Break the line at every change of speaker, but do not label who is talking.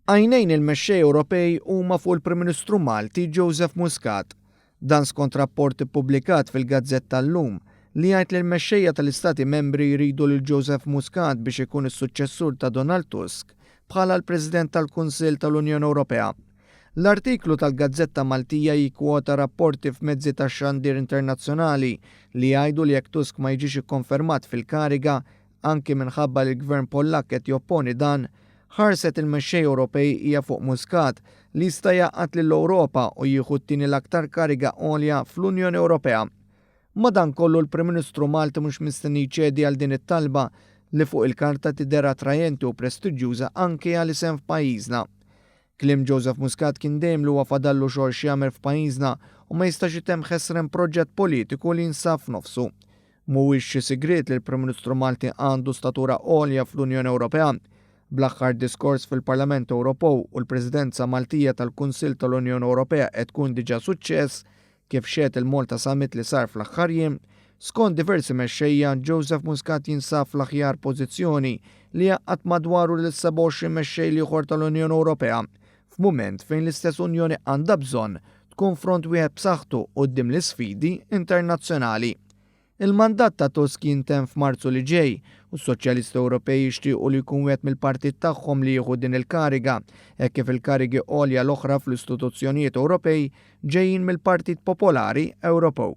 Għajnejn il-mexxejja Ewropej huma fuq il-Prim Ministru Malti Joseph Muscat. Dan skont rapport ippubblikat fil-gazzetta Llum li jgħid li l-mexxejja tal-Istati Membri jridu lil Joseph Muscat biex ikun is-suċċessur ta' Donald Tusk bħala l-President tal-Kunsill tal-Unjoni Ewropea. L-artiklu tal-gazzetta Maltija jikkwota rapporti f'mezzi tax-xandir internazzjonali li jgħidu li jekk Tusk ma jiġix ikkonfermat fil-kariga, anki minħabba li l-Gvern Pollakk qed jopponi dan, ħarset il-mexxejja Ewropej hija fuq Muscat li jista' jgħaqqad lill-Ewropa u jieħu t-tieni l-aktar kariga għolja fl-Unjoni Ewropea. Madankollu l-Prim Ministru Malti mhux mistenni jċedi għal din it-talba li fuq il-karta tidher attrajenti u prestiġjuża anki għal isem f'pajjiżna. Kliem Joseph Muscat kien dejjem li huwa fadallu xogħol x'jagħmel f'pajjiżna u ma jistax itemm ħesrem proġett politiku li jinsab f'nofsu. Mhuwiex xi sigriet li l-Prim Ministru Malti għandu statura għolja fl-Unjoni Ewropea. Bl-aħħar diskors fil-Parlament Ewropew u l-Presidenza Maltija tal-Kunsill tal-Unjoni Ewropea qed tkun diġà suċċess, Kif xehed il-Malta Summit li sar fl-aħħar jiem, skont diversi mexxejja, Joseph Muscat jinsab fl-aħjar pożizzjoni li jgħaqqad madwaru lill-27 mexxej l-ieħor tal-Unjoni Ewropea f'mument fejn l-istess Unjoni għandha bżonn tkun front wieħed b'saħħtu quddiem l-isfidi internazzjonali. Il-mandat ta' Tusk jintemm f'Marzu li ġej u s-Soċjalisti Ewropej jixtiequ li jkun wieħed mill-partit tagħhom li jieħu din il-kariga hekk kif il-karigi għolja l-oħra fl-istituzzjonijiet Ewropej ġejjin mill-Partit Popolari Ewropew.